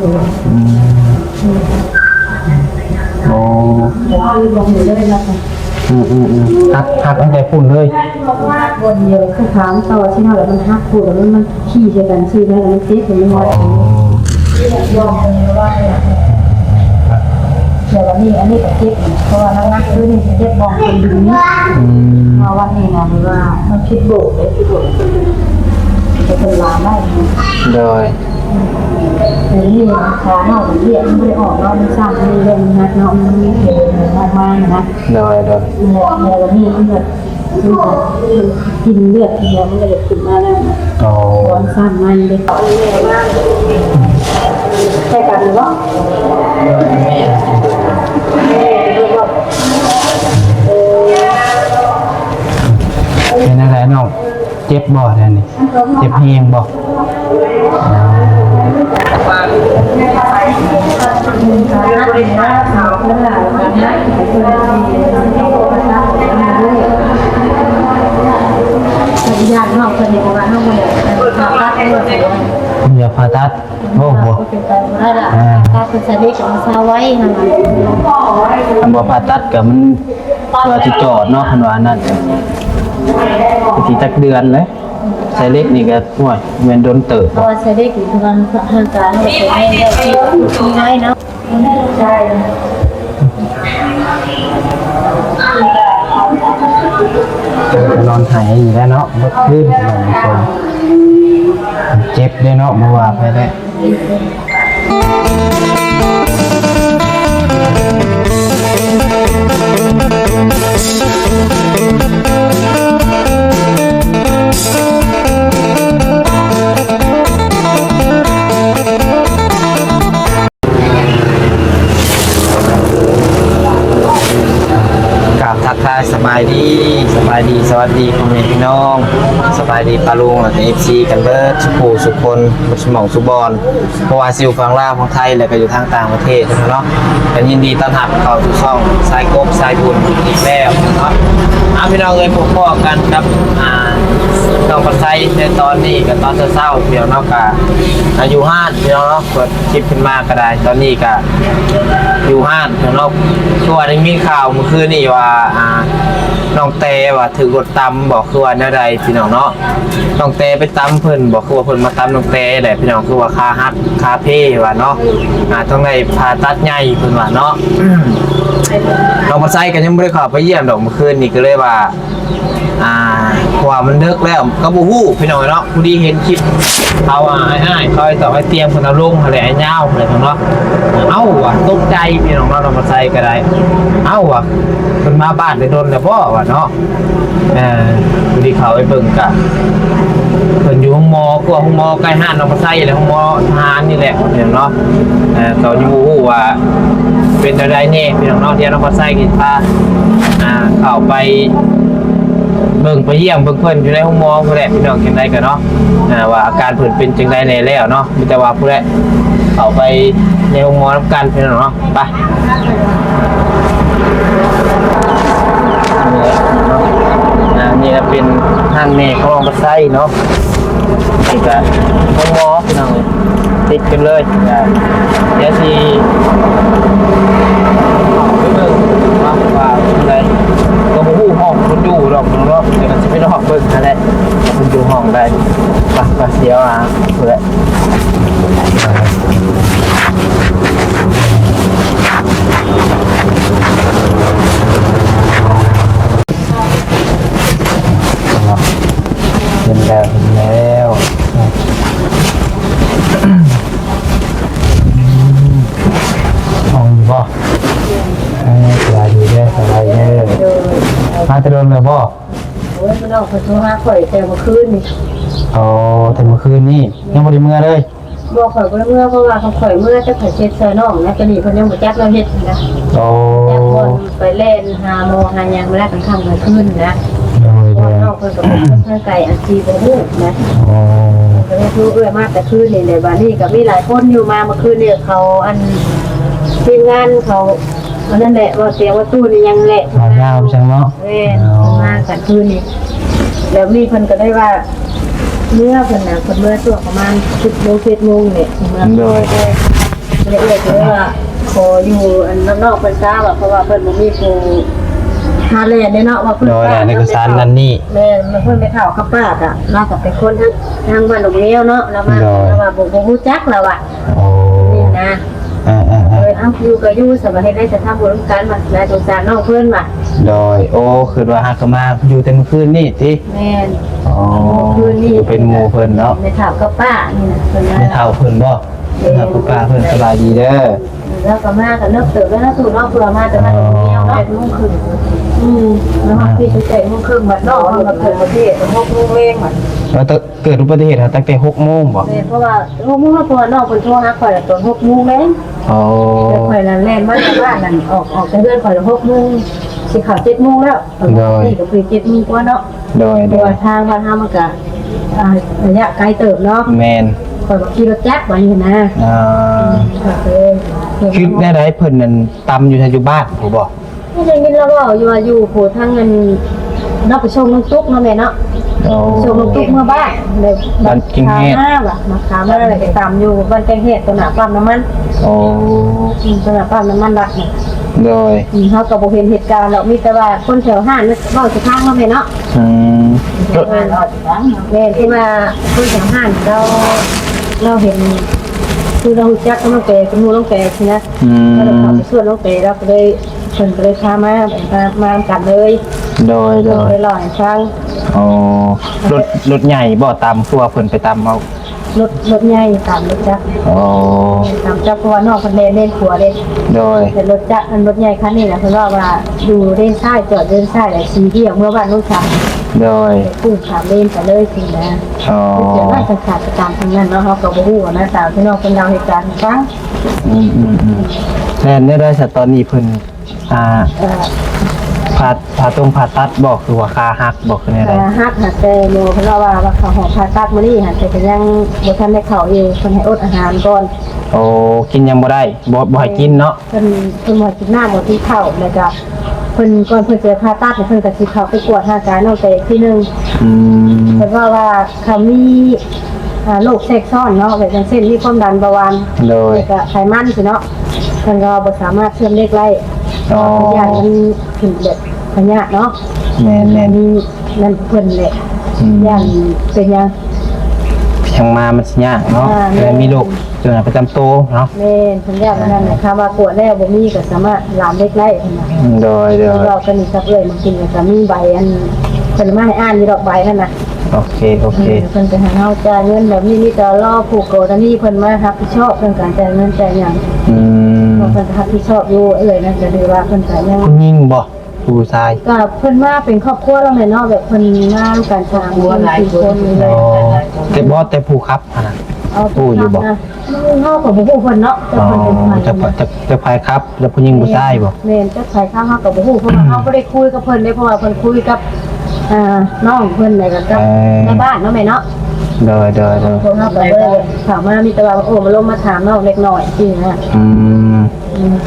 ອືມ ໂອ້ ຄືບໍ່ຮູ້ເລີຍວ່າ ອືມໆໆ ຫັກ ຫັກຕັ້ງແຕ່ພຸ້ນເລີຍ ຫັກບ່ອນດຽວ ຄືຖາມຕໍ່ຊິເນາະ ແລ້ວມັນຫັກພຸ້ນ ແລ້ວມັນ ມັນຂີ່ໃສ່ກັນຊື່ນັ້ນ ແລ້ວມັນເຈັບ ມັນ ອໍ ແລ້ວບັດນີ້ອັນນີ້ກໍເຈັບ ເພາະວ່າໜັກໆຄືນີ້ຊິເຈັບບ່ອນຄົນດຶງນີ້ ອືມ ເພາະວ່ານີ້ນະ ແບບວ່າມັນຜິດໂບກເດ້ ຜິດໂບກ ເປັນລາມໄດ້ ໂດຍ ແຕ່ນີ້ຂາເຮົາເລືອດມັນບໍ່ໄດ້ອອກເນາະ ມັນຊ້ຳ ມັນເລືອດມັນໜັກເນາະ ມັນມີເລືອດອອກມານະ ໂດຍ ໂດຍ ແລ້ວ ແລ້ວນີ້ເລືອດ ມັນກໍກິນເລືອດທີດຽວ ມັນກໍຢາກຂຶ້ນມາແລ້ວ ອໍ ບອນສ້າງໃໝ່ເດ້ ໃສ່ກັນບໍ່? ເປັນຈັ່ງໃດນ້ອງ? ເຈັບບໍ່ແຖວນີ້? ເຈັບແຮງບໍ່? ຢ້ານເຮົາເພິ່ນນີ້ ເພາະວ່າເຮົາບໍ່ໄດ້ຜ່າຕັດເນາະ ເພິ່ນຢາກຜ່າຕັດ ໂອ້ ບໍ່ ເປັນໄປບໍ່ໄດ້ລະ ອ່າ ຖ້າເພິ່ນສະເດັດອອກມາຊາວໄວຫັ້ນນະ ຄັນບໍ່ຜ່າຕັດກໍມັນ ວ່າຊິຈອດເນາະ ເພິ່ນວ່ານັ້ນ ກໍຊິຈັກເດືອນແຫຼະ ໃສ່ເຫຼັກນີ້ກໍ ໂອ້ຍ ແມ່ນດົນເຕີບ ເພາະວ່າໃສ່ເຫຼັກນີ້ ເພາະວ່າຮ່າງກາຍເຮົາກໍແຂງແຮງແລ້ວ ທີ່ ທີ່ງ່າຍເນາະ ໃຊ່ ນອນໄຫ້ຢູ່ແລ້ວເນາະ ເບິດຄືນ ເຈັບເດ້ເນາະ ບໍ່ວ່າໃຜແຫຼະ. ກາບທັກທາຍສະບາຍດີ ສະບາຍດີ ສະຫວັດດີພໍ່ແມ່ພີ່ນ້ອງ ສະບາຍດີປ້າລຸງ ແລະ ເອັຟຊີ ກັນເບິດສູ່ຜູ້ສູ່ຄົນ ເບິດສູ່ໝ່ອງສູ່ບ່ອນ ບໍ່ວ່າຊິຢູ່ຝັ່ງລາວ ຝັ່ງໄທ ແລະ ກໍຢູ່ທາງຕ່າງປະເທດເນາະ ກໍຍິນດີຕ້ອນຮັບເຂົ້າສູ່ຊ່ອງສາຍກົບສາຍບຸນອີກແລ້ວເນາະ. ເອົາ ພີ່ນ້ອງເອີຍ ພົບພໍ້ກັນກັບ ອ່າ ນ້ອງປາໄຊໃນຕອນນີ້ ກໍຕອນເຊົ້າໆ ພີ່ນ້ອງເນາະ ກໍ ອ່າ ຢູ່ຮ້ານ ພີ່ນ້ອງເນາະ ເປີດຄລິບຂຶ້ນມາກໍໄດ້ ຕອນນີ້ກໍຢູ່ຮ້ານ ພີ່ນ້ອງເນາະ ຄືວ່າໄດ້ມີຂ່າວມື້ຄືນນີ້ວ່າ ອ່າ ນ້ອງແຕວ່າຖືກລົດຕຳບໍ ຄືວ່າແນວໃດ ພີ່ນ້ອງເນາະ. ນ້ອງແຕໄປຕຳເພິ່ນບໍ ຄືວ່າເພິ່ນມາຕຳນ້ອງແຕແຫຼະ ພີ່ນ້ອງ ຄືວ່າຂາຫັກຂາເພວ່າເນາະ ອ່າ ຕ້ອງໄດ້ຜ່າຕັດໃຫຍ່ເພິ່ນວ່າເນາະ. ນ້ອງປາໄຊກໍຍັງບໍ່ໄດ້ເຂົ້າໄປຢ້ຽມດອກ ມື້ຄືນນີ້ກໍເລີຍວ່າ ອ່າ ເພາະວ່າມັນເດິກແລ້ວ ກໍບໍ່ຮູ້ ພີ່ນ້ອງເນາະ. ພໍດີເຫັນຄລິບເຂົາ ອ່າ ອ້າຍໆ ເຂົາ ໄອ້ຕອກ ໄອ້ຕຽງ ເພິ່ນເອົາລົງຫັ້ນແຫຼະ ອ້າຍຍາວຫັ້ນແຫຼະເນາະ. ເອົ້າ ວ່າຕົກໃຈ ພີ່ນ້ອງເນາະ ນ້ອງປາໄຊກໍໄດ້ ເອົ້າ ວ່າເພິ່ນມາບ້ານໄດ້ດົນແລ້ວບໍວ່າເນາະ. ເອີ ຜູ້ທີ່ເຂົ້າໄປເບິ່ງກະ ເພິ່ນຢູ່ໂຮງໝໍ ພວກໂຮງໝໍໃກ້ຮ້ານນ້ອງປາໄຊແຫຼະ ໂຮງໝໍທະຫານນີ້ແຫຼະ ພີ່ນ້ອງເນາະ. ເອີ ກໍຍັງບໍ່ຮູ້ວ່າເປັນແນວໃດແດ່ ພີ່ນ້ອງເນາະ. ດຽວນ້ອງປາໄຊກໍຊິພາ ອ່າ ເຂົ້າໄປເບິ່ງໄປຢ້ຽມເບິ່ງເພິ່ນຢູ່ໃນໂຮງໝໍພຸ້ນແຫຼະ ພີ່ນ້ອງ. ຈັ່ງໃດກໍເນາະ ອ່າ ວ່າອາການເພິ່ນເປັນຈັ່ງໃດແດ່ແລ້ວເນາະ. ມີແຕ່ວ່າພຸ້ນແຫຼະ ເຂົ້າໄປໃນໂຮງໝໍນຳກັນ ພີ່ນ້ອງເນາະ. ໄປ ອ່າ ນີ້ລະເປັນຮ້ານແມ່ຂອງນ້ອງປາໄຊເນາະ. ນີ້ກະໂຮງໝໍ ພີ່ນ້ອງເອີຍ ຕິດກັນເລີຍ. ດຽວຊິໄປເບິ່ງວ່າ ວ່າຈັ່ງໃດ ກໍບໍ່ຮູ້ຫ້ອງເພິ່ນຢູ່ດອກເນາະ. ດຽວຊິໄປລອງເບິ່ງຫັ້ນແຫຼະ ວ່າເພິ່ນຢູ່ຫ້ອງໃດ. ໄປ ໄປ ດຽວ ອ່າ ເພື່ອ ເຫັນແລ້ວ ເຫັນແລ້ວ. ຫ້ອງນີ້ບໍ່? ເອີ ສະບາຍດີເດີ ສະບາຍດີເດີ. ໂດຍ ມາແຕ່ດົນແລ້ວບໍ່? ໂອ້ຍ ນ້ອງເພິ່ນໂທຫາຂ້ອຍແຕ່ມື້ຄືນນີ້. ອໍ ແຕ່ມື້ຄືນນີ້ ຍັງບໍ່ໄດ້ເມືອເລີຍ? ບໍ່ ຂ້ອຍບໍ່ໄດ້ເມືອ ເພາະວ່າຄັນຂ້ອຍເມືອ ຈັກໃຜເຮັດຊ່ອຍນ້ອງນະ. ຕອນນີ້ເພິ່ນຍັງບໍ່ຈັກແນວເຮັດນະ. ອໍ ຈັກບ່ອນໄປແລ່ນຫາໝໍຫາຫຍັງ ເວລາກາງຄ່ຳກາງຄືນນະ. ໂດຍ ເພາະວ່ານ້ອງເພິ່ນກໍເປັນຄົນທາງໄກ ອາດຊິບໍ່ຮູ້ນະ. ອໍ ກໍເລີຍໂທເອື້ອຍມາແຕ່ຄືນນີ້ແຫຼະ. ບາດນີ້ກໍມີຫຼາຍຄົນຢູ່ ມາເມື່ອຄືນນີ້ ເຂົາ ອັນ ທີມງານເຂົາ ອັນນັ້ນແຫຼະ ເວົ້າສຽງເວົ້າຕູ້ນີ້ຫຍັງແຫຼະ ເວົ້າຍາວໄປຊັ້ນເນາະ. ແມ່ນ ອໍ ເພິ່ນມາກາງຄືນນີ້ ແລ້ວນີ້ເພິ່ນກໍໄດ້ວ່າ ເມື່ອເພິ່ນນະ ເພິ່ນເມື່ອຊ່ວງປະມານສິບໂມງ ສິບເອັດໂມງນີ້ແຫຼະ ເພິ່ນເມືອ. ໂດຍ ໂດຍ ເອື້ອຍກໍເລີຍວ່າຂໍຢູ່ອັນນອກໆເພິ່ນຊາ ວ່າເພາະວ່າເພິ່ນບໍ່ມີຜູ້ຫາແລ່ນເດ້ເນາະ ວ່າເພິ່ນ ໂດຍ ແລ່ນເອກະສານນັ້ນນີ້ ແມ່ນ ເພິ່ນໄປເຖົ້າກັບປ້າກະ ລາວກໍເປັນຄົນທາງ ທາງບ້ານດອກງຽວເນາະ ລາວມາ ໂດຍ ລາວວ່າບໍ່ ບໍ່ຮູ້ຈັກລາວວ່າ ໂອ້ ນີ້ນະ ເອີໆໆ ເອີ ເອົ້າ ຢູ່ກໍຢູ່ ສະວ່າເຮັດໄດ້ ສະທຳບຸນນຳກັນວ່າ ຫຼາຍສົງສານນ້ອງເພິ່ນວ່າ ໂດຍ ໂອ້ ຄິດວ່າຫາກໍມາຢູ່ແຕ່ມື້ຄືນນີ້ຕິ ແມ່ນ ອໍ ມື້ຄືນນີ້ ຢູ່ເປັນໝູ່ເພິ່ນເນາະ ແມ່ເຖົ້າກັບປ້ານີ້ນະ ເພິ່ນວ່າ ແມ່ເຖົ້າເພິ່ນບໍ? ເອີ ເຖົ້າກັບປ້າເພິ່ນສະບາຍດີເດີ ລາວກໍມາກໍເລິກເຕີບແລ້ວເນາະ ສູ່ເນາະ ເພື່ອມາແຕ່ບ້ານດອກງຽວເນາະ ແປດໂມງເຄິ່ງ ອືມ ມາຮອດພີ້ແປດໂມງເຄິ່ງ ບັດນ້ອງເພິ່ນມາເກີດປະເທດ ຫົກໂມງແລງບັດ ວ່າ ເກີດອຸບັດຕິເຫດຫັ້ນຕັ້ງແຕ່ຫົກໂມງບໍ? ແມ່ນ ເພາະວ່າຫົກໂມງ ເພາະວ່ານ້ອງເພິ່ນໂທຫາຂ້ອຍຕອນຫົກໂມງແລງ ໂອ້ ແຕ່ຂ້ອຍນັ້ນແລ່ນມາຈາກບ້ານນັ້ນ ອອກ ອອກຈາກເຮືອນຂ້ອຍຫົກໂມງ ຊິເຂົ້າເຈັດໂມງແລ້ວ ໂດຍ ນີ້ກໍຄືເຈັດໂມງກວ່າເນາະ ໂດຍ ເພາະວ່າທາງບ້ານເຮົາມັນກໍ ອ່າ ໄລຍະໄກເຕີບເນາະ ແມ່ນ ຂ້ອຍກໍຂີ່ລົດຈັກໄປຫັ້ນນະ ອ່າ ກໍຄື ຄືແນວໃດເພິ່ນນັ້ນຕຳຢູ່ ຢູ່ບ້ານພຸ້ນບໍ? ໄດ້ຍິນລາວເວົ້າຢູ່ວ່າຢູ່ຜູ້ທາງອັນ ລາວໄປສົ່ງນ້ອງຕຸກເນາະແມ່ເນາະ ໂອ້ ສົ່ງນ້ອງຕຸກເມືອບ້ານ ແລ້ວ ບ້ານແກ້ງແຮດ ມາວ່າ ມາຂາມາ ແລ້ວໄປຕຳຢູ່ບ້ານແກ້ງແຮດ ຕໍ່ໜ້າປ້ຳນ້ຳມັນ ໂອ້ ອືມ ຕໍ່ໜ້າປ້ຳນ້ຳມັນລັດນະ ໂດຍ ອືມ ເຮົາກໍບໍ່ເຫັນເຫດການດອກ ມີແຕ່ວ່າຄົນແຖວຮ້ານເວົ້າສູ່ຟັງເນາະແມ່ເນາະ ອືມ ແມ່ນ ທີ່ວ່າຄົນແຖວຮ້ານລາວ ລາວເຫັນ ຄືລາວຮູ້ຈັກກັບນ້ອງແປ ເປັນໝູ່ນ້ອງແປຊີ້ນະ ອືມ ກໍເລີຍເຂົ້າໄປຊວນນ້ອງແປ ລາວກໍເລີຍ ເພິ່ນກໍເລີຍພາມາ ມາ ມານຳກັນເລີຍ ໂດຍ ໂດຍ ເພິ່ນກໍເລີຍເລົ່າໃຫ້ຟັງ ອໍ ລົດ ລົດໃຫຍ່ບໍ? ຕຳ ຄືວ່າເພິ່ນໄປຕຳເອົາ ລົດ ລົດໃຫຍ່ຕຳລົດຈັກ ອໍ ຕຳຈັກ ເພາະວ່ານ້ອງເພິ່ນແລ່ນເລນຂວາເດ້ ໂດຍ ແຕ່ລົດຈັກ ອັນລົດໃຫຍ່ຄັນນີ້ນະ ເພິ່ນເວົ້າວ່າຢູ່ເລນຊ້າຍ ຈອດເລນຊ້າຍ ແລ້ວສີດຽວເມືອບ້ານໂນນສາ ໂດຍ ປຸ້ງຂ້າມເລນໄປເລີຍຊີ້ນະ ອໍ ເປັນເຫດການສະຫະສະການທາງນັ້ນເນາະ ເຮົາກໍບໍ່ຮູ້ນະ ຕາມທີ່ນ້ອງເພິ່ນເລົ່າເຫດການໃຫ້ຟັງ ອືມໆໆ ແລ້ວແນວໃດຊະ ຕອນນີ້ເພິ່ນ ອ່າ ເອີ ຜ່າ ຜ່າຕົງຜ່າຕັດບໍ ຄືວ່າຂາຫັກບໍ ຄືແນວໃດ? ຂາຫັກ ຫາກແຕ່ໝໍເພິ່ນເວົ້າວ່າ ວ່າເຂົ້າຫ້ອງຜ່າຕັດມື້ນີ້ ຫາກແຕ່ກໍຍັງບໍ່ທັນໄດ້ເຂົ້າຢູ່ ເພິ່ນໃຫ້ອົດອາຫານກ່ອນ ໂອ້ ກິນຫຍັງບໍ່ໄດ້ ບໍ່ ບໍ່ໃຫ້ກິນເນາະ ເພິ່ນ ເພິ່ນບໍ່ໃຫ້ກິນນ້ຳ ບໍ່ກິນເຂົ້າ ແລ້ວກໍ ເພິ່ນ ກ່ອນເພິ່ນຈະຜ່າຕັດ ເພິ່ນກໍຊິເຂົ້າໄປກວດຮ່າງກາຍນ້ອງແປອີກທີໜຶ່ງ ອືມ ເພິ່ນເວົ້າວ່າ ຖ້າມີ ອ່າ ໂລກແຊກຊ້ອນເນາະ ແບບຢ່າງເຊັ່ນ ມີຄວາມດັນ ເບົາຫວານ ໂດຍ ແລ້ວກໍໄຂມັນຊີ້ເນາະ ເພິ່ນກໍບໍ່ສາມາດເຊື່ອມເຫຼັກໄດ້ ອໍ ເພາະວ່າຢ້ານມັນເປັນແບບພະຍາດເນາະ ແມ່ນໆ ອັນນີ້ນັ້ນເພິ່ນແຫຼະ ອືມ ຢ້ານເປັນຫຍັງ ຫຍັງມາມັນຊິຍາກເນາະ ອ່າ ແມ່ນ ແລ້ວມີໂລກ ໂລກປະຈຳໂຕເນາະ ແມ່ນ ເພິ່ນຢ້ານອັນນັ້ນແຫຼະ ຖ້າວ່າກວດແລ້ວບໍ່ມີກໍສາມາດລາມເຫຼັກໄດ້ເພິ່ນວ່າ ໂດຍໆ ເວົ້າກັນນີ້ກັບເອື້ອຍ ບາງທີກໍມີໃບອັນ ເພິ່ນມາໃຫ້ອ່ານຢູ່ດອກໃບນັ້ນນະ ໂອເຄ ໂອເຄ ເອີ ເພິ່ນຈະໃຫ້ເຮົາຈ່າຍເງິນແບບນີ້ ມີແຕ່ລໍຜູ້ກໍລະນີເພິ່ນມາຮັບຜິດຊອບເລື່ອງການຈ່າຍເງິນຈ່າຍຫຍັງ ອືມ ເພິ່ນຈະຮັບຜິດຊອບຢູ່ ເອື້ອຍນັ້ນກໍຖືວ່າເພິ່ນກໍຍັງ ຜູ້ຍິງບໍ? ຜູ້ຊາຍ ກໍເພິ່ນມາເປັນຄອບຄົວແລ້ວແມ່ນເນາະ ແບບເພິ່ນມານຳກັນສາມຄົນສີ່ຄົນນີ້ແຫຼະ ອໍ ແຕ່ບໍ່ ແຕ່ຜູ້ຂັບຫັ້ນນະ ເອົາ ຮູ້ຢູ່ບໍ່? ເຮົາກໍບໍ່ຮູ້ເພິ່ນເນາະ ແຕ່ເພິ່ນເປັນໃຜ ອໍ ຈັກ ຈັກ ຈັກໃຜຂັບ ແລ້ວຜູ້ຍິງຜູ້ຊາຍບໍ? ແມ່ນ ຈັກໃຜຂັບເຮົາກໍບໍ່ຮູ້ ເພາະວ່າເຮົາບໍ່ໄດ້ຄຸຍກັບເພິ່ນເດ້ ເພາະວ່າເພິ່ນຄຸຍກັບ ອ່າ ນ້ອງເພິ່ນ ແລ້ວກໍກັບ ເອີ ໃນບ້ານເນາະແມ່ເນາະ ໂດຍໆໆ ພວກເຮົາກໍບໍ່ໄດ້ເຂົ້າມາ ມີແຕ່ວ່າ ໂອ້ ມາລົມມາຖາມນ້ອງເລັກນ້ອຍຊີ້ນະ ອືມ ອືມ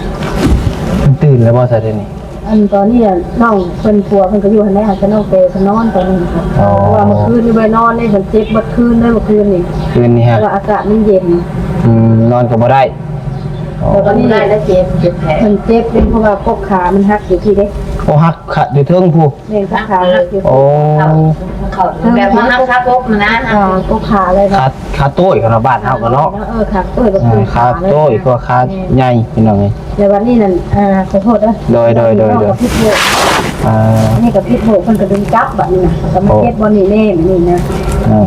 ເພິ່ນຕື່ນແລ້ວບໍ່ຊະດຽວນີ້? ອັນຕອນນີ້ນ້ອງເພິ່ນ ຜົວເພິ່ນກໍຢູ່ຫັ້ນແຫຼະ ຫາແຕ່ນ້ອງແປເພິ່ນນອນຕອນນີ້ ອໍ ເພາະວ່າເມື່ອຄືນນີ້ບໍ່ໄດ້ນອນເດ້ ເພິ່ນເຈັບເບິດຄືນເດ້ເມື່ອຄືນນີ້ ຄືນນີ້ຮະ ເພາະວ່າອາກາດມັນເຢັນ ອືມ ນອນກໍບໍ່ໄດ້ ແລ້ວກໍນີ້ ບໍ່ໄດ້ແລ້ວ ເຈັບ ເຈັບແຜ ເພິ່ນເຈັບເດ້ ເພາະວ່າກົກຂາມັນຫັກຢູ່ພີ້ເດ້ ໂອ້ ຫັກຂາຢູ່ເທິງພຸ້ນ ແມ່ນ ຂາຫັກຢູ່ ໂອ້ ເຂົ້າ ເຂົ້າແບບວ່າຫັກຂາກົກນະ ອ່າ ກົກຂາເລີຍ ຂາ ຂາໂຕ້ຍຂອງບ້ານເຮົາກໍເນາະ ເອີ ຂາໂຕ້ຍ ເອີ ຂາໂຕ້ຍ ກໍຂາໃຫຍ່ ພີ່ນ້ອງເອີຍ ແລ້ວບັດນີ້ນັ້ນ ອ່າ ຂໍໂທດເດີ ໂດຍໆໆໆ ອັນນີ້ກໍຜິດໂທດ ເພິ່ນກໍດຶງກັບບັດນີ້ນະ ກໍມາເຈັບບ່ອນນີ້ແນ່ນີ້ນະ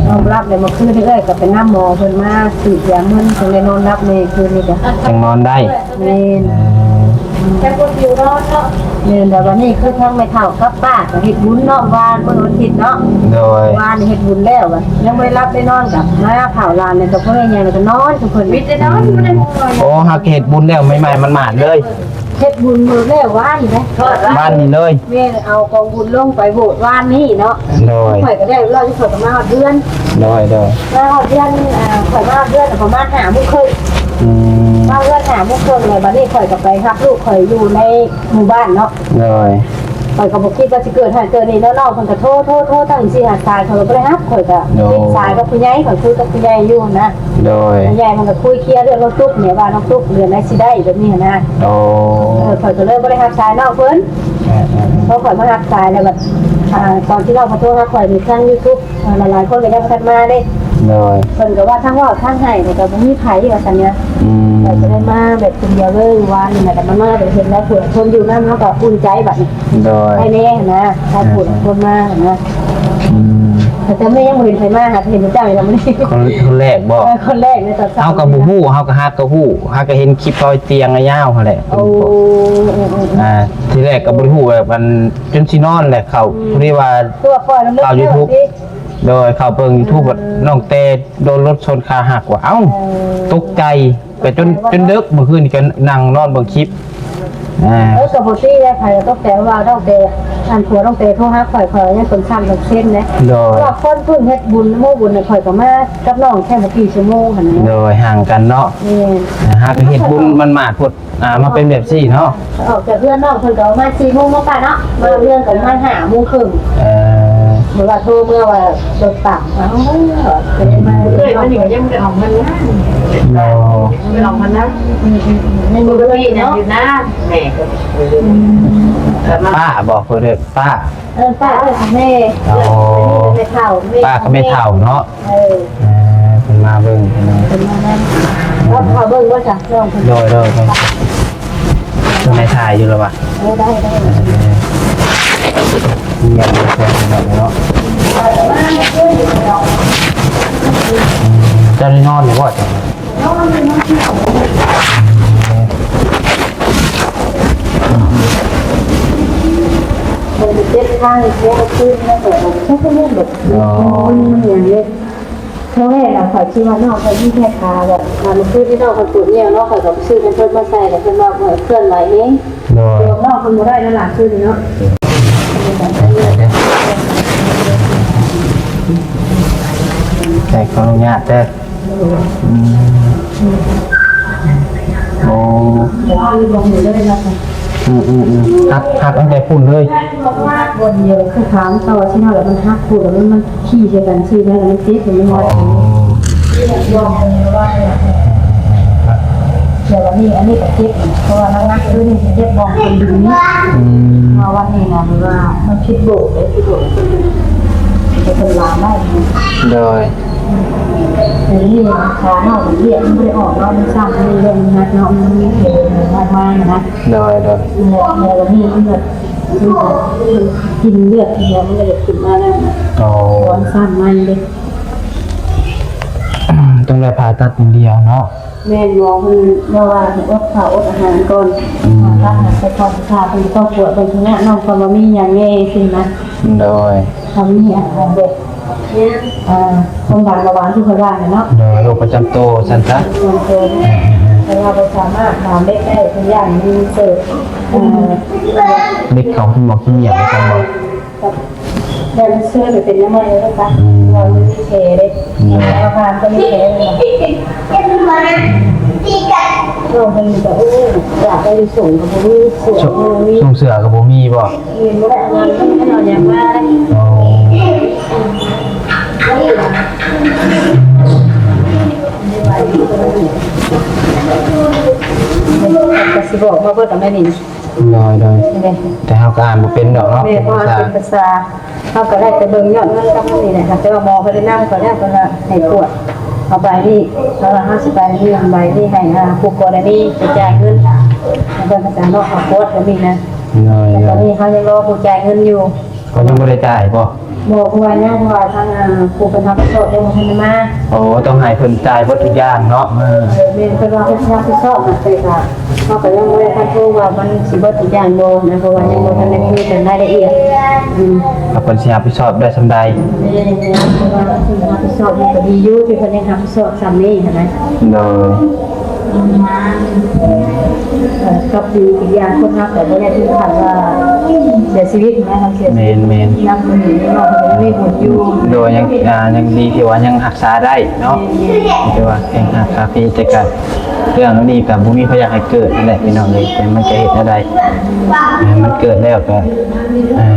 ນອນບໍ່ຫຼັບ ແລ້ວເມື່ອຄືນນີ້ເອື້ອຍກໍໄປນຳໝໍເພິ່ນມາສີດຢາເພິ່ນ ຈຶ່ງໄດ້ນອນຫຼັບແນ່ຄືນນີ້ກໍ ຈັ່ງນອນໄດ້ ແມ່ນ ເອີ ແຕ່ຄົນຢູ່ນອນເນາະ ແມ່ນ ແຕ່ບັດນີ້ຄືທາງແມ່ເຖົ້າກັບປ້າກໍເຮັດບຸນເນາະ ວານມື້ວັນທິດເນາະ ໂດຍ ວານນີ້ເຮັດບຸນແລ້ວ ຍັງບໍ່ໄດ້ຫຼັບໄດ້ນອນ ກັບມາເຝົ້າຫຼານ ແລ້ວກໍບໍ່ໄດ້ຫຍັງ ແລ້ວກໍນອນ ຄືເພິ່ນມີແຕ່ນອນ ອືມ ບໍ່ໄດ້ ໂອ້ ຫາກເຮັດບຸນແລ້ວໃໝ່ໆ ໝານໆ ເລີຍ ເຮັດບຸນມື້ແລ້ວວານນີ້ເດ້ ວານນີ້ເລີຍ ແມ່ນ ເອົາກອງບຸນລົງໄປໂບດວານນີ້ເນາະ ໂດຍ ຂ້ອຍກໍໄດ້ເລົ່າ ຂ້ອຍກໍມາຮອດເຮືອນ ໂດຍໆ ມາຮອດເຮືອນ ອ່າ ຂ້ອຍມາຮອດເຮືອນປະມານຫ້າໂມງເຄິ່ງ ອືມ ມາເຮືອນຫ້າໂມງເຄິ່ງ ແລ້ວບັດນີ້ຂ້ອຍກໍໄປຮັບລູກຂ້ອຍຢູ່ໃນໝູ່ບ້ານເນາະ ໂດຍ ຂ້ອຍກໍບໍ່ຄິດວ່າຊິເກີດຫັ້ນເກີດນີ້ເນາະ. ນ້ອງເພິ່ນກໍໂທ ໂທ ໂທຕັ້ງສີ່ຫ້າສາຍ ຂ້ອຍກໍບໍ່ໄດ້ຮັບ. ຂ້ອຍກໍ ໂດຍ ເປັນສາຍກັບຜູ້ໃຫຍ່ ຂ້ອຍຄຸຍກັບຜູ້ໃຫຍ່ຢູ່ຫັ້ນນະ. ໂດຍ ຜູ້ໃຫຍ່ມັນກໍຄຸຍເຄລຍເລື່ອງນ້ອງຕຸກນີ້ ວ່ານ້ອງຕຸກເດືອນໃດຊິໄດ້ແບບນີ້ຫັ້ນນະ. ໂອ້ ເອີ ຂ້ອຍກໍເລີຍບໍ່ໄດ້ຮັບສາຍນ້ອງເພິ່ນ. ເອີໆໆ ພໍຂ້ອຍມາຮັບສາຍແລ້ວບັດ ອ່າ ຕອນທີ່ນ້ອງເພິ່ນໂທຫາຂ້ອຍນີ້ ທາງ YouTube ເອີ ຫຼາຍໆຄົນກໍຍັງບໍ່ທັນມາເດ້. ໂດຍ ເພິ່ນກໍວ່າທັງເວົ້າທັງໄຫ້ ແລ້ວກໍບໍ່ມີໃຜວ່າຊັ້ນນະ. ອືມ ຂ້ອຍກໍເລີຍມາແບບຄົນດຽວເລີຍ ວານນີ້ນະ ກໍມາ ມາແບບເຫັນຫຼາຍຜູ້ຫຼາຍຄົນຢູ່ນຳ ເຮົາກໍອຸ່ນໃຈບັດນີ້. ໂດຍ ໃຫ້ແນ່ຫັ້ນນະ ຫຼາຍຜູ້ຫຼາຍຄົນມາຫັ້ນນະ. ອືມ ແຕ່ແມ່ຍັງບໍ່ເຫັນໃຜມາ ຫາກເຫັນເຈົ້ານີ້ລະມື້ນີ້ ຄົນ ຄົນແລກບໍ? ເອີ ຄົນແລກໃນຕອນເຊົ້າ. ເຮົາກໍບໍ່ຮູ້ ເຮົາກໍຫາກໍຮູ້ ຫາກໍເຫັນຄລິບເຂົາຕຽງຍາວຫັ້ນແຫຼະ. ໂອ້ ເອີໆໆ ອ່າ ທີແລກກໍບໍ່ໄດ້ຮູ້ວ່າມັນ ຈົນຊິນອນແຫຼະ ເຂົ້າ ອືມ ພໍດີວ່າ ຄືວ່າປ່ອຍລົງເລີຍ ເຂົ້າ YouTube ຕິ. ໂດຍ ເຂົ້າເບິ່ງ YouTube ອືມ ນ້ອງແຕໂດນລົດຊົນຂາຫັກວ່າ ເອົ້າ ເອີ ຕົກໃຈ ໄປຈົນ ຕົກໃຈວ່າ ຈົນເດິກ ມື້ຄືນນີ້ກໍນັ່ງນອນເບິ່ງຄລິບ. ອ່າ ເອີ ກໍບໍ່ຕິແລ້ວ ໃຜກໍຕົກໃຈວ່ານ້ອງແຕ ອັນ ຜົວນ້ອງແຕໂທຫາຂ້ອຍ ຂ້ອຍຍັງສົງສານເຊັນເດ້. ໂດຍ ເພາະວ່າຄົນເພິ່ງເຮັດບຸນ ໂມບຸນ ຂ້ອຍກໍມາກັບນ້ອງແຄ່ບໍ່ກີ່ຊົ່ວໂມງຫັ້ນນະ. ໂດຍ ຫ່າງກັນເນາະ. ແມ່ນ ອ່າ ຫາກເຮັດບຸນໝາດໆ ໂພດ ອ່າ ມາເປັນແບບຊີ້ເນາະ. ອອກຈາກເຮືອນນ້ອງເພິ່ນກໍປະມານສີ່ໂມງເນາະປ້າເນາະ ມາເຮືອນກໍປະມານຫ້າໂມງເຄິ່ງ. ເອີ ເພິ່ນວ່າໂທເມືອວ່າລົດຕາມ ເອົາ ກໍເລີຍມາ. ເອື້ອຍມັນນີ້ກໍຍັງບໍ່ໄດ້ອອກເງິນນະ. ບໍ່ໄດ້ອອກເງິນນະ. ອືມໆໆ ຍັງຢູ່ເຮືອນຢູ່ເນາະ. ແມ່ ອືມ ກໍມາ ປ້າບໍ ເພິ່ນເອີ້ນປ້າ. ເອີ ປ້າເອີ້ນແມ່. ອໍ ອັນນີ້ກໍແມ່ເຖົ້າ ປ້າກັບແມ່ເຖົ້າເນາະ. ເອີ ເອີ ເພິ່ນມາເບິ່ງ ເພິ່ນມາເບິ່ງ. ເອົາເຂົ້າເບິ່ງບໍ່ຊະ ນ້ອງເພິ່ນ? ໂດຍໆໆ ເພິ່ນໄດ້ຖ່າຍຢູ່ລະວະ. ເອີ ໄດ້ໆ ເອີ ເອີ ເອີ ເນາະ. ເຈົ້າໄດ້ນອນຢູ່ບໍ່? ມັນເຈັບຂາ ເຈັບຄືນ ແລ້ວກໍ ອໍ ມັນຫຍັງເດ້. ຄັ້ງແລກນະ ຂ້ອຍຄິດວ່ານ້ອງຂ້ອຍມີແຄ່ຂາແບບ ອ່າ ມື້ຄືນນີ້ນ້ອງຂ້ອຍປວດແອວເນາະ ຂ້ອຍກໍໄປຊື້ແພມເພີດມາໃສ່ ແລ້ວເພິ່ນວ່າ ເອີ ເຄື່ອນໄຫວແຮງ. ໂດຍ ໂດຍ ນ້ອງເພິ່ນບໍ່ໄດ້ນະ ຫຼັບຄືນນີ້ເນາະ. ແຕ່ຂໍອະນຸຍາດເດີ. ໂດຍ ອືມ ໂອ້ ກໍຄືບໍ່ຮູ້ເລີຍເນາະ. ອືມໆໆ ຮັກ ຮັກຕັ້ງແຕ່ພຸ້ນເລີຍ. ຮັກບ່ອນດຽວ ຄືຂາມັນຕໍ່ຊີ້ເນາະ ແລ້ວມັນຫັກພຸ້ນ ແລ້ວມັນ ມັນຂີ່ໃສ່ກັນຊີ້ນະ ແລ້ວມັນເຈັບ ແລ້ວມັນ ອໍ ດຽວອັນນີ້ ອັນນີ້ກໍເຈັບ ເພາະວ່າໜັກໆຄືນີ້ຊິເຈັບບ່ອນຄົນດຶງນີ້. ອືມ ເພາະວ່ານີ້ນະ ແບບວ່າມັນຜິດໂບກເດ້ ຜິດໂບກ ເປັນຄົນລາວໄດ້. ໂດຍ ແຕ່ນີ້ຂານ້ອງວຽກມັນບໍ່ໄດ້ອອກເນາະ ມັນຊ້ຳ ມັນເລື່ອງມັນໜັກເນາະ ມັນມີເຂດອອກມານະ. ໂດຍໆ ແລ້ວ ແລ້ວນີ້ເລືອດ ກິນເລືອດ ແລ້ວມັນກໍເລີຍຂຶ້ນມາແລ້ວນະ. ອໍ ບອນຊ້ຳໃໝ່ເດ້. ຕ້ອງໄດ້ຜ່າຕັດຢ່າງດຽວເນາະ. ແມ່ນ ໝໍເພິ່ນເວົ້າວ່າໃຫ້ອົດເຂົ້າອົດອາຫານກ່ອນ. ອືມ ຖ້າຫາກໄປຄອນຖ້າເພິ່ນຕ້ອງກວດເບິ່ງເທື່ອ ນ້ອງເພິ່ນວ່າມີຫຍັງແດ່ຊີ້ນະ. ໂດຍ ຖ້າມີອາການແບບ ອ່າ ຄວາມດັນເບົາຫວານທີ່ເພິ່ນວ່ານັ້ນເນາະ. ໂດຍ ໂລກປະຈຳໂຕຊັ້ນຊະ ປະຈຳໂຕ. ເອີໆໆ ເພິ່ນວ່າບໍ່ສາມາດຫາເມັດໄດ້ ເພິ່ນຢ້ານມີເກີດ ເອີ ເມັດເຂົ້າເປັນໝອກຂີ້ເຫຍື້ອວ່າຊັ້ນເນາະ. ແບບເຊື້ອໄປເປັນນ້ຳມັນເລີຍຊະ. ອືມ ເພາະວ່າມັນມີແຜເດ້. ອືມ ເພາະວ່າມັນມີແຜເນາະ. ນ້ອງເພິ່ນກໍ ໂອ້ ຢາກໄດ້ສົ່ງກໍບໍ່ມີ ເສື້ອ ສົ່ງ ບໍ່ມີ ສົ່ງເສື້ອກໍບໍ່ມີບໍ? ມີບໍ່ໄດ້ ເອົາຫຍັງມາ. ອໍ ກໍຊິບອກມາເບິດແລ້ວແມ່ນີ້. ໂດຍໆ ແມ່ນ ແຕ່ເຮົາກໍອ່ານບໍ່ເປັນດອກເນາະ. ແມ່ນ ເພາະວ່າເປັນພາສາ ເຮົາກໍໄດ້ແຕ່ເບິ່ງຍອດເງິນກັບນີ້ແຫຼະ. ແຕ່ວ່າໝໍເພິ່ນແນະນຳ ເພິ່ນວ່າເຮົາຊິກວດເອົາໃບນີ້ ເພາະວ່າເຮົາຊິໄປນີ້ ໃບນີ້ໃຫ້ ອ່າ ຄູ່ກໍລະນີໄປຈ່າຍເງິນ ເພິ່ນກໍຈະເນາະ ເຮົາກວດແບບນີ້ນະ. ໂດຍໆ ແຕ່ຕອນນີ້ເຮົາຍັງລໍຜູ້ຈ່າຍເງິນຢູ່. ເພິ່ນຍັງບໍ່ໄດ້ຈ່າຍບໍ? ບໍ່ ເພາະວ່າຍັງ ເພາະວ່າທາງ ອ່າ ຜູ້ເພິ່ນຮັບຜິດຊອບຍັງບໍ່ທັນໄດ້ມາ. ໂອ້ ຕ້ອງໃຫ້ເພິ່ນຈ່າຍເບິດທຸກຢ່າງເນາະ. ເອີ ເອີ ແມ່ນ ເພິ່ນວ່າເພິ່ນຊິຮັບຜິດຊອບນະ ແຕ່ກະເຮົາກໍຍັງບໍ່ໄດ້ຟັນທງວ່າມັນຊິເບິດທຸກຢ່າງບໍ່ນະ ເພາະວ່າຍັງບໍ່ທັນໄດ້ຄຸຍກັນລາຍລະອຽດ. ອືມ ວ່າເພິ່ນຊິຮັບຜິດຊອບໄດ້ສ່ຳໃດ. ແມ່ນ ເພາະວ່າເພິ່ນຮັບຜິດຊອບມັນກໍດີຢູ່ ທີ່ເພິ່ນຍັງຮັບຜິດຊອບສ່ຳນີ້ຫັ້ນນະ. ໂດຍ ອືມ ກັບອີກຢ່າງຄົນເຮົາກໍບໍ່ໄດ້ເຖິງຂັ້ນວ່າເສຍຊີວິດນະ ຄັນເສຍຊີວິດ ແມ່ນໆ ຍັງມີເນາະ ຍັງມີບຸນຢູ່ ໂດຍ ຍັງ ອ່າ ຍັງດີທີ່ວ່າຍັງຮັກສາໄດ້ເນາະ ແມ່ນໆ ທີ່ວ່າແຂງຮັກສາພີ ແຕ່ກໍເລື່ອງນີ້ກໍບໍ່ມີໃຜຢາກໃຫ້ເກີດຫັ້ນແຫຼະພີ່ນ້ອງເອີຍ ແຕ່ມັນກໍເຮັດແນວໃດ ມັນເກີດແລ້ວກໍ ເອີ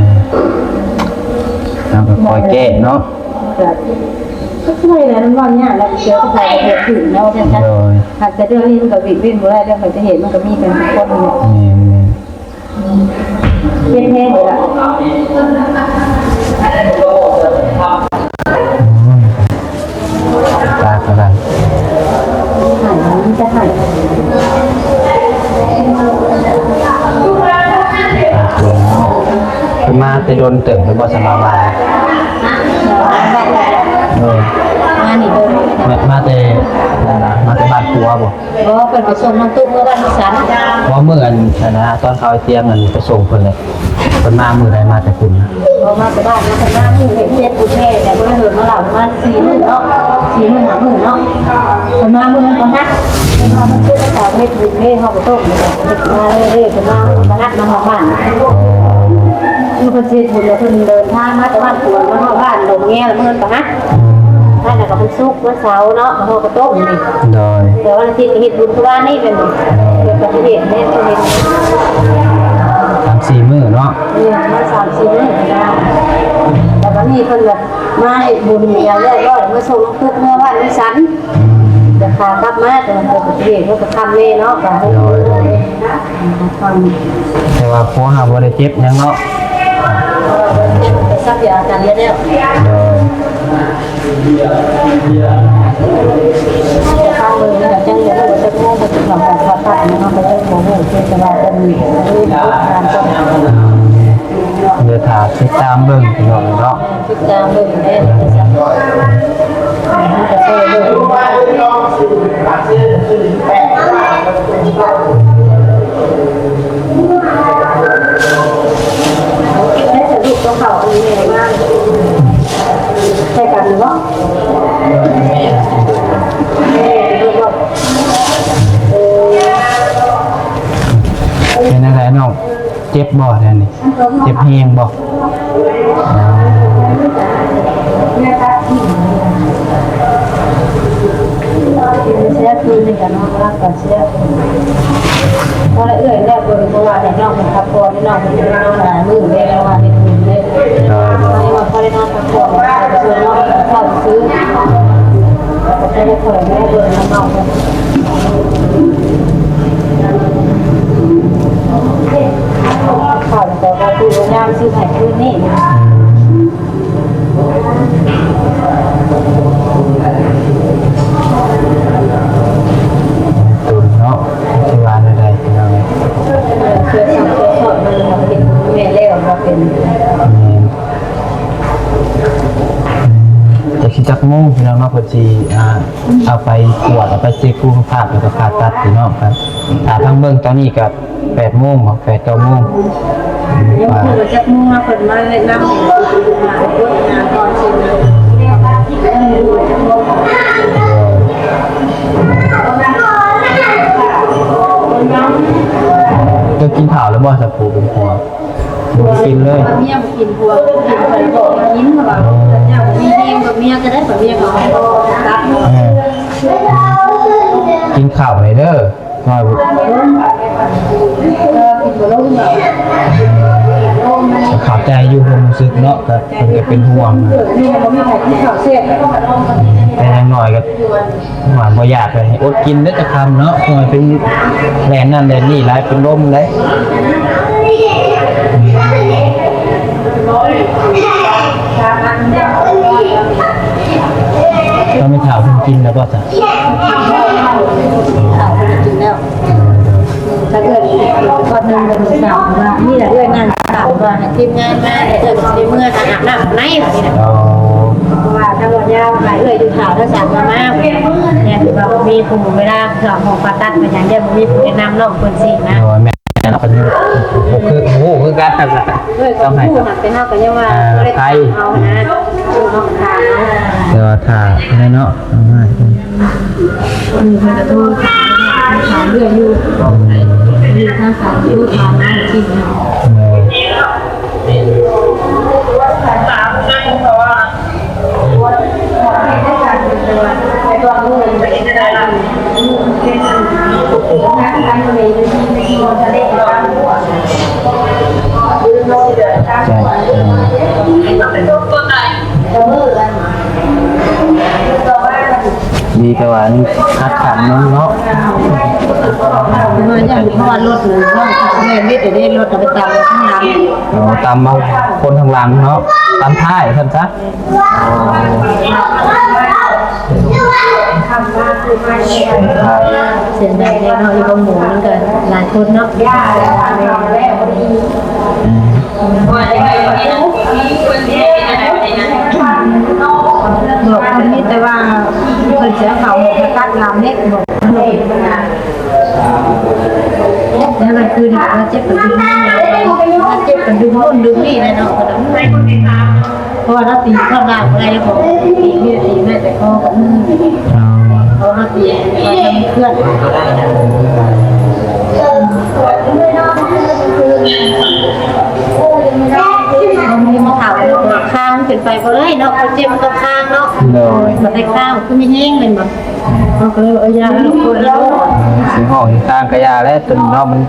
ເຮົາກໍຄອຍແກ້ເນາະ. ກໍ ກໍຄືວ່າແຫຼະ ມັນເວົ້າຍາກແຫຼະ ເສືອກໍໄປປະເທດອື່ນເນາະ ຈັ່ງຊັ້ນ ໂດຍ ຫາກແຕ່ເລື່ອງນີ້ມັນກໍຫຼີກເວັ້ນບໍ່ໄດ້ ເລື່ອງປະເທດມັນກໍມີກັນທຸກຄົນແຫຼະ ແມ່ນໆ ເຮັດແຮງເລີຍລະ ໂອ້ຍ ຕາຍເທົ່າໃດ ໃຫ້ ມີແຕ່ໃຫ້ ເພິ່ນມາແຕ່ດົນເຕີບແລ້ວບໍ່ ສຳລັບວ່າ ເອີ ມານີ້ເດີ ມາ ມາແຕ່ ມາແຕ່ບ້ານຜົວບໍ່? ບໍ່ ເພິ່ນໄປສົ່ງນ້ອງຕຸກເມື່ອວານວັນຈັນ ບໍ່ ມື້ອັນ ອັນນະ ຕອນເຂົາໄອຕຽງ ອັນ ໄປສົ່ງເພິ່ນແຫຼະ ເພິ່ນມາມື້ໃດ ມາແຕ່ພຸ້ນນະ? ບໍ່ ມາແຕ່ບ້ານນະ ເພິ່ນມາມື້ເຮັດ ເຮັດບຸນແທ້ ແຕ່ບໍ່ໄດ້ດົນມາລາວ ປະມານສີ່ມື້ເນາະ ສີ່ມື້ຫ້າມື້ເນາະ ເພິ່ນມາມື້ວັນພະຫັດ ເພິ່ນມາວັນພຸດ ເຂົາເຮັດບຸນເດ້ ເຮົາກໍຕ້ອງເຮັດມາເລື້ອຍໆ ເພິ່ນມາວັນພະຫັດມາຮອດບ້ານ ຄືເພິ່ນຊິເຮັດບຸນແລ້ວ ເພິ່ນເດີນທາງມາແຕ່ບ້ານກວນ ມາຮອດບ້ານດົງແງ ມື້ວັນພະຫັດ ນັ້ນນະກໍວັນສຸກ ວັນເສົາເນາະ ເຮົາກໍຕົ້ມນີ້ ໂດຍ ແຕ່ວັນອາທິດກໍເຮັດບຸນຄືວານນີ້ແມ່ນບໍ່? ໂດຍ ເກີດອຸບັດຕິເຫດແມ່ນເພິ່ນເຮັດ ສາມສີ່ມື້ເນາະ ເອີ ປະມານສາມສີ່ມື້ ແລ້ວບັດນີ້ເພິ່ນກໍມາເຮັດບຸນຢ່າງຮຽບຮ້ອຍ ມາສົ່ງນ້ອງຕຸກເມື່ອວານວັນຈັນ ອືມ ແລ້ວຂາກັບມາ ແຕ່ວ່າເກີດອຸບັດຕິເຫດ ເພິ່ນກໍຄ່ຳແດ່ເນາະ ກໍ ໂດຍ ໂດຍ ແຕ່ວ່າພວກເຮົາບໍ່ໄດ້ເຈັບຫຍັງເນາະ ໄປສັກຢາກັນແລ້ວ ໂດຍ ທາງເບິ່ງນີ້ກໍຍັງບໍ່ຮູ້ວ່າຈັກໂມງເພິ່ນຊິເຂົ້າຫ້ອງຜ່າຕັດເນາະ ເຮົາກໍຍັງບໍ່ຮູ້ ແຕ່ວ່າເພິ່ນມີການ ດຽວຖ້າຕິດຕາມເບິ່ງພີ່ນ້ອງເນາະ ຕິດຕາມເບິ່ງແດ່ ເຮົາກໍຊ່ອຍເບິ່ງ ໃຫ້ສະດຸດຕົວເຂົາອັນນີ້ແມ່ນວ່າ ໃສ່ກັນບໍ່? ເອີ ເປັນຈັ່ງໃດນ້ອງ? ເຈັບບໍ່ແນວນີ້? ເຈັບແຮງບໍ່? ເສຍຄືນນີ້ກໍນອນຫຼັບກໍເສຍ ພໍແລ້ວເອື້ອຍແລ້ວ ເພິ່ນ ເພາະວ່າໃຫ້ນ້ອງເພິ່ນພັກຜ່ອນ ນ້ອງເພິ່ນນອນຫຼາຍມື້ເດ້ ເພາະວ່າເຮັດບຸນເດ້ ໂດຍ ໂດຍ ໃຫ້ວ່າພໍໄດ້ນອນພັກຜ່ອນ ຊ່ວຍນ້ອງເພິ່ນເຂົ້າຊື້ ແລ້ວກໍຈະໄດ້ຄ່ອຍໄດ້ເບິ່ງນຳນ້ອງເພິ່ນ ເຂົ້າແຕ່ວ່າຄືຍາມຊື້ໃຫ້ຄືນນີ້ ອືມ ຕຸນເນາະ ຊິວ່າແນວໃດພີ່ນ້ອງເອີຍ ເພື່ອສ້າງຕົວສອດມາເປັນແມ່ແລ້ວມາເປັນ ແມ່ນ ຈັກຊິຈັກໂມງພີ່ນ້ອງເນາະ ເພິ່ນຊິ ອ່າ ເອົາໄປກວດ ເອົາໄປເຊັກສຸຂະພາບ ແລ້ວກໍຜ່າຕັດພີ່ນ້ອງ ຖ້າທາງເບິ່ງຕອນນີ້ກໍ ແປດໂມງບໍ ແປດ ເກົ້າໂມງ ຍັງບໍ່ຮູ້ວ່າຈັກໂມງ ເພິ່ນມາແນະນຳໃຫ້ມາກົດງານກ່ອນຊິນະ ຍັງບໍ່ຮູ້ວ່າຈັກໂມງ ເຈົ້າກິນເຂົ້າແລ້ວບໍ່ ສາວຜູ້ເປັນຜົວ? ບໍ່ໄດ້ກິນເລີຍ ເມຍບໍ່ກິນ ຜົວບໍ່ກິນ ເພິ່ນບອກວ່າກິນ ເພາະວ່າເຈົ້າບໍ່ມີແຮງ ເມຍກໍໄດ້ ເມຍກໍບໍ່ຕັດ ເອີ ກິນເຂົ້າແດ່ເດີ. ວ່າ ເຂົ້າໃຈຢູ່ຄວາມຮູ້ສຶກເນາະ ກໍເພິ່ນກໍເປັນຫ່ວງ ແຕ່ຢ່າງໜ້ອຍກໍວ່າບໍ່ຢາກໃຫ້ອົດກິນເດີຈັກຄຳເນາະ ເພາະວ່າເປັນແລ່ນນັ້ນແລ່ນນີ້ຫຼາຍ ເປັນລົມເດ້. ຕອນແມ່ເຖົ້າເພິ່ນກິນແລ້ວບໍ່ຊະ? ເຖົ້າເພິ່ນກິນແລ້ວ ຖ້າເອື້ອຍ ກ່ອນໜຶ່ງເພິ່ນສັ່ງວ່າ ນີ້ແຫຼະເອື້ອຍນັ່ງຖ້າວ່າໃຫ້ທີມງານມາ ແລ້ວເອື້ອຍຊິໄດ້ເມືອອາບນ້ຳໃນ ວ່ານີ້ນະ. ອໍ ເພາະວ່າທາງບ່ອນຍາວໃຫ້ເອື້ອຍຢູ່ຖ້າ ຖ້າສັ່ງມາ ມາ ແມ່ນວ່າບໍ່ມີຜູ້ເວລາເຂົ້າຫ້ອງຜ່າຕັດເປັນຫຍັງ ຢ້ານບໍ່ມີຜູ້ແນະນຳນ້ອງເພິ່ນຊີ້ນະ. ໂດຍ ແມ່ນ ເນາະ ເພິ່ນບໍ່ຄື ບໍ່ຮູ້ຄືກັນ ເອື້ອຍກໍຮູ້ນະ ແຕ່ເຮົາກໍຍັງວ່າ ອ່າ ບໍ່ໄດ້ຖາມເຮົານະ ເຮົາກໍຖາມເອົາ ແຕ່ວ່າຖ້າແນ່ເນາະ ເອົາໃຫ້ເພິ່ນ ເອີ ເພິ່ນກໍໂທຖາມ ຖາມເລື່ອຍຢູ່ ອືມ ລູກຄ້າມາກິນເນາະ. ດີແຕ່ວ່າຍັງຄັດຂັນນຳເນາະ ເພາະວ່າລົດເນາະ ແລ່ນເດັດເດ້ ລົດເອົາໄປຕຳຂ້າງຫຼັງ ເອົາຕຳເອົາຄົນຂ້າງຫຼັງເນາະ ຕຳທ້າຍຊັ້ນຊະ. ເສຍດາຍເນາະ ຢູ່ກັບໝູ່ມັນກໍຫຼາຍຄົນເນາະ. ອືມ ບອກເພິ່ນມີແຕ່ວ່າເພິ່ນຊິເອົາເຂົ້າໃຫ້ປະກັດລຳເລັກ ບອກເພິ່ນ ແລ້ວກໍຄືນີ້ກໍເຈັບກະດູກ ເຈັບກະດູກໂນ່ນດູກນີ້ແຫຼະເນາະ ເພາະວ່າລາວຕີເຂົ້າດາວບໍ່ໄດ້ ເພາະວ່າຕີ ມີແຕ່ຕີແມ່ນແຕ່ຄໍກັບມື ເພາະວ່າລາວຕີເຄື່ອນ ບາງທີມາຖາມວ່າຄາງເປັນໄປບໍ່ໄດ້ເນາະ ເຂົາເຈັບມັນກໍຄາງເນາະ ໂດຍ ບັດໄດ້ຄາງຄືມີແຮງແມ່ນບໍ່? ເຮົາກໍເລີຍວ່າ ເອີ ຢ່າໃຫ້ເຮົາເປີດແລ້ວ ຊິຮ້ອງຊິຕ່າງກະຢ່າແລ້ວ ຕົວນີ້ເນາະ ມັນ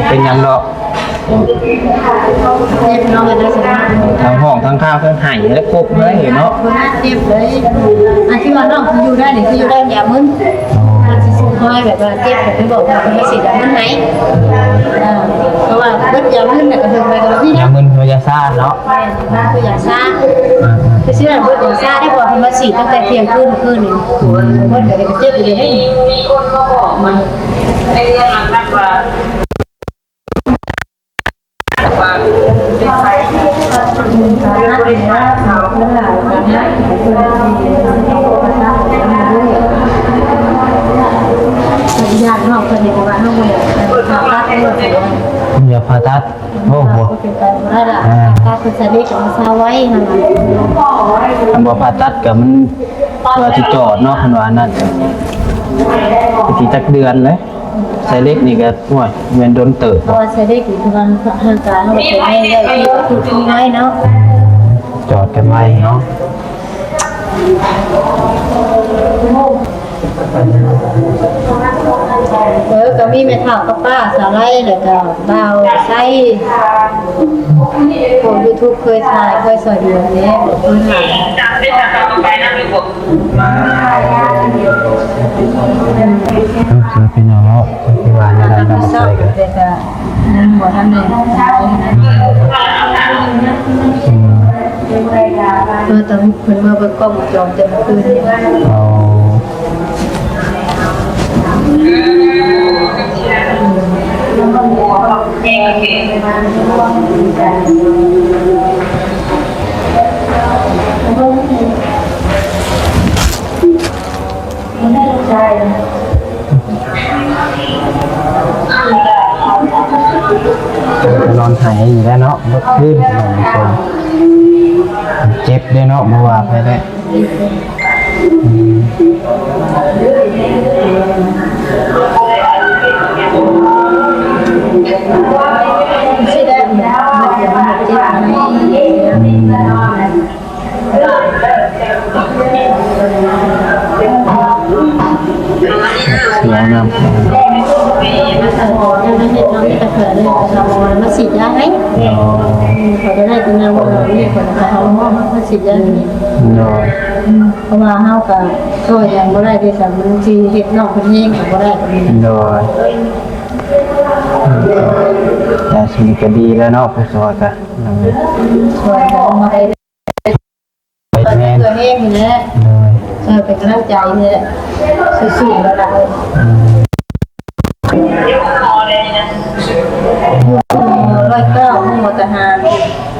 ເປັນຫຍັງດອກ ເຈັບເນາະ ເຮັດໄດ້ຊັ້ນເນາະ ທັງຮ້ອງທັງຄາງທັງໄຫ້ແລ້ວຄົບເລີຍເນາະ ບໍ່ໜ້າເຈັບເລີຍ. ອັນທີ່ວ່ານ້ອງຊິຢູ່ໄດ້ນີ້ ຊິຢູ່ໄດ້ຢາມຶນ ມັນຊິຊຸມຮອຍແບບວ່າເຈັບ ກໍໄປບອກວ່າເພິ່ນຊິຢາມຶນໃຫ້ ເອີ ເພາະວ່າເບິດຢາມຶນແລ້ວກໍເບິ່ງໄປກໍມີຢາມຶນ ຢາຊາເນາະ ແມ່ນ ຢາຄືຢາຊາ ອືມ ຄືຊິວ່າເບິດຢາຊາໄດ້ ເພາະວ່າເພິ່ນມາສີດຕັ້ງແຕ່ທ່ຽງຄືນມື້ຄືນນີ້ ອືມ ເບິດກໍເຈັບຢູ່ເດ້ ມີຄົນມາບອກມາໃນເລື່ອງນັ້ນວ່າ ຢາກນອກເພິ່ນນີ້ ແຕ່ວ່າເຮົາບໍ່ຢາກຜ່າຕັດເລີຍ ບໍ່ຢາກຜ່າຕັດ ໂອ້ໂຫ ເປັນໄປບໍ່ໄດ້ລະ ອ່າ ຖ້າເພິ່ນໃສ່ເຫຼັກກໍຊາໄວຫັ້ນນະ ຄັນບໍ່ຜ່າຕັດກໍມັນ ວ່າຊິຈອດເນາະ ເພິ່ນວ່ານັ້ນ ກໍຊິຈັກເດືອນເລີຍ ໃສ່ເຫຼັກນີ້ກໍ ໂອ້ຍ ແມ່ນດົນເຕີບ ເພາະວ່າໃສ່ເຫຼັກນີ້ຄືວ່າຮ່າງກາຍເຮົາກໍແຂງແຮງແລ້ວ ທີ່ກໍຄືໄວເນາະ ຈອດກັນໄວເນາະ. ເອີ ກໍມີແມ່ເຖົ້າກັບປ້າສາໄລ ແລ້ວກໍບ່າວໄຊ ພວກຢູທູບເຄີຍຖ່າຍ ເຄີຍຊ່ອຍເຫຼືອແດ່ ຂອບຄຸນຫຼາຍ. ມາ ເອີ ພີ່ນ້ອງເນາະ ທີ່ວ່າແນວໃດນຳໃສ່ກໍ ຍັງບໍ່ທັນໄດ້ ອືມ ເອີ ຕອນເພິ່ນມາເບິ່ງກ້ອງວົງຈອນປິດເມື່ອຄືນນີ້ ອໍ ນອນໄຫ້ຢູ່ແລ້ວເນາະ ເບິດຄືນ ເຈັບເດ້ເນາະ ບໍ່ວ່າໃຜແຫຼະ. ອືມ ຊິໄດ້ ອືມ ເສຍນ້ຳ ມາສີດຢາໃຫ້ ອໍ ເຂົາກໍໄດ້ແຕ່ນາງວ່ານີ້ ເຂົາກໍເອົາມາສີດຢາໃຫ້ ໂດຍ ເພາະວ່າເຮົາກໍຊ່ວຍຫຍັງບໍ່ໄດ້ເດ້ ຄັນມັນຊິເຮັດນ້ອງເພິ່ນແຮງກໍບໍ່ໄດ້ ໂດຍ ແຕ່ຊິກໍດີແລ້ວເນາະ ຜູ້ຊ່ອຍກໍ ອືມ ຊ່ອຍກໍບໍ່ໄດ້ ແມ່ນ ເພື່ອແຮງນີ້ແຫຼະ ໂດຍ ເອີ ເປັນກຳລັງໃຈນີ້ແຫຼະ ສູ້ໆ ແລ້ວລະ ອືມ ຮ້ອຍເກົ້າ ໂຮງໝໍທະຫານ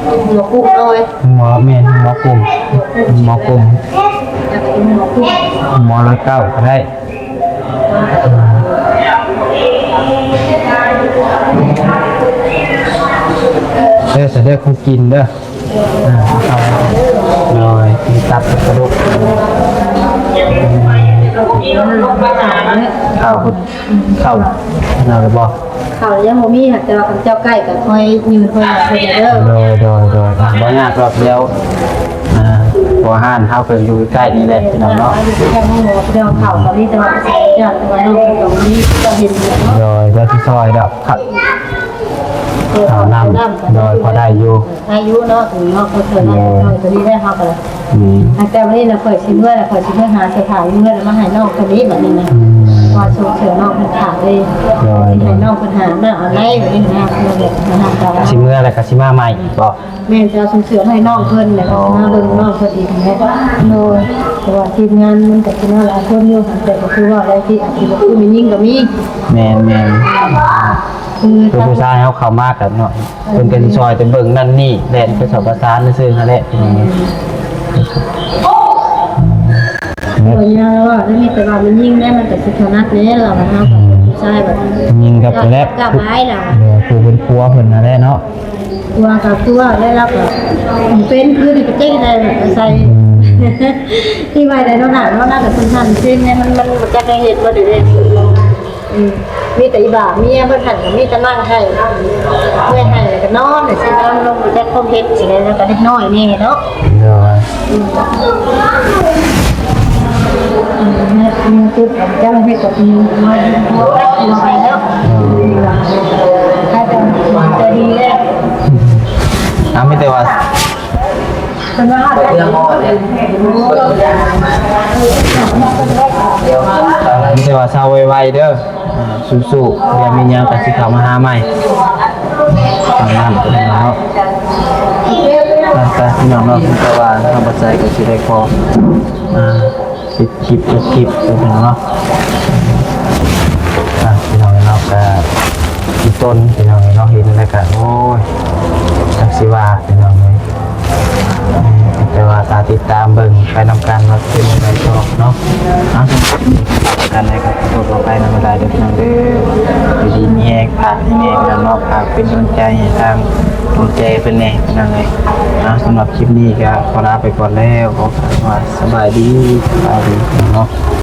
ໂຮງໝໍກຸກ ໂດຍ ໂຮງໝໍ ແມ່ນ ໂຮງໝໍກຸກ ໂຮງໝໍກຸກ ໂຮງໝໍຮ້ອຍເກົ້າກໍໄດ້ ເອີ ສະເດີຂອງກິນເດີ. ອ່າ ໂດຍ ມີຕັບກະດູກ ອືມ ເຂົ້າ ເຂົ້າແລ້ວບໍ່? ເຂົ້າຍັງບໍ່ມີ ແຕ່ວ່າເຂົາເຈົ້າໃກ້ກໍຄ່ອຍຢືນຄ່ອຍເຂົ້າເດີ. ໂດຍ ໂດຍ ໂດຍ ອ່າ ບໍ່ຍາກດອກ ດຽວ ອ່າ ເພາະວ່າຮ້ານເຮົາກໍຢູ່ໃກ້ນີ້ແຫຼະ ພີ່ນ້ອງເນາະ. ເຈົ້າເຂົ້າກໍມີແຕ່ວ່າ ເຈົ້າ ແຕ່ວ່ານ້ອງເພິ່ນກໍບໍ່ມີ ເຈົ້າເຫັນຢູ່ເນາະ. ໂດຍ ດຽວຊິຊ່ອຍດອກ ເຂົ້າ ເຂົ້ານ້ຳ ໂດຍ ພໍໄດ້ຢູ່ ອາຍຸເນາະ ເຖິງເນາະ ເພິ່ນເນາະ ໂດຍ ໂດຍ ຕົວນີ້ໄດ້ເຮົາກໍ ອືມ ແຕ່ມື້ນີ້ນະ ຂ້ອຍຊິເມືອລະ ຂ້ອຍຊິເມືອຫາເສື້ອຜ້າຢູ່ເຮືອນ ແລ້ວມາໃຫ້ນ້ອງຕົວນີ້ບັດນີ້ນະ. ອືມ ວ່າສົ່ງເສີມນ້ອງເພິ່ນຂາຍເລີຍ ໂດຍ ຊິໃຫ້ນ້ອງເພິ່ນຫາມາເອົາໄດ້ບັດນີ້ນະ ເພິ່ນເລີຍມາຫາເຈົ້າ. ຊິເມືອແລ້ວກໍຊິມາໃໝ່ບໍ? ແມ່ນ ຈະເອົາສົ່ງເສີມໃຫ້ນ້ອງເພິ່ນ ແລ້ວກໍຊິມາເບິ່ງນ້ອງເພິ່ນອີກຫັ້ນແຫຼະ. ໂດຍ ເພາະວ່າທີມງານມັນກໍຊິມາຫຼາຍຄົນຢູ່ ແຕ່ກໍຄືວ່າໄດ້ທີ່ອາດຊິບໍ່ຄືແມ່ຍິງກໍມີ. ແມ່ນໆ ຄື ຄືຜູ້ຊາຍເຮົາເຂົ້າມາກັນເນາະ ເພິ່ນກໍຊິຊ່ອຍແຕ່ເບິ່ງນັ້ນນີ້ ແລ່ນໄປສອບປະສານຊື່ຫັ້ນແຫຼະ. ອືມ ໂດຍ ຍາວ່າ ແລ້ວມີແຕ່ວ່າແມ່ຍິງແລ້ວມັນກໍຊິຖະໜັດແດ່ລາວນະ. ອືມ ຜູ້ຊາຍແບບ ຍິງກັບແລັບ ກັບຫຼາຍລະ ເອີ ຜູ້ເປັນຜົວເພິ່ນນັ້ນແຫຼະເນາະ. ຜົວກັບຜົວແລ້ວ ລາວກໍເປັນຄືນີ້ກໍເຈັກໄດ້ໃສ່ ອືມ ທີ່ໄວ້ໄດ້ເນາະ ເນາະ ລາວກໍສົນທານເປັນແດ່ ມັນ ມັນບໍ່ຈັກໄດ້ເຮັດບໍ່ໄດ້ເດ້. ອືມ ມີແຕ່ອີ່ບ່າເມຍເພິ່ນຫັ້ນ ມີແຕ່ນັ່ງໄຫ້ ເມື່ອຍໄຫ້ກໍນອນ ຊິນອນລົງ ບໍ່ຈັກຄວາມເຮັດ ຊິໄດ້ ແລ້ວກໍເດັກນ້ອຍແດ່ເນາະ. ໂດຍ ອືມ ອືມ ເຮັດ ເຮັດ ເຈົ້າເຮັດກໍຄື ມາ ມາ ມາໄປແລ້ວ ອືມ ໃຫ້ເຈົ້າໃຈດີແລ້ວ. ອ່າ ມີແຕ່ວ່າ ເພິ່ນວ່າເລື່ອງອ່ອນເດ້ ມີແຕ່ວ່າເຊົາໄວໆເດີ. ອ່າ ສູ້ໆ ດຽວມີຫຍັງກໍຊິເຂົ້າມາຫາໃໝ່. ຕາມນັ້ນເນາະ ໄປໆ ພີ່ນ້ອງເນາະ ແຕ່ວ່າທາງບໍ່ໃສກໍຊິໄດ້ຂໍ ອ່າ ປິດຄລິບ ຈົບຄລິບ ໄປພີ່ນ້ອງເນາະ. ອ່າ ພີ່ນ້ອງເນາະ ກໍອີ່ຕົນ ພີ່ນ້ອງເນາະ ເຫັນແລ້ວກໍ ໂອ້ຍ ຈັກຊິວ່າ ພີ່ນ້ອງເອີຍ. ແຕ່ວ່າຖ້າຕິດຕາມເບິ່ງໄປນຳກັນວ່າເປັນແນວໃດຕໍ່ເນາະ. ເອົາ ກັນໃຫ້ກັບຕົວຕໍ່ໄປນຳຫຼາຍເດີພີ່ນ້ອງເດີ. ຢູ່ດີມີແຮງ ພາກມີແຮງນຳເນາະ ພາກເປັນກຳລັງໃຈໃຫ້ທາງດວງໃຈເພິ່ນແດ່ພີ່ນ້ອງເອີຍ. ເອົາ ສຳລັບຄລິບນີ້ກໍຂໍລາໄປກ່ອນແລ້ວ ຂໍການວ່າສະບາຍດີ ສະບາຍດີເນາະ.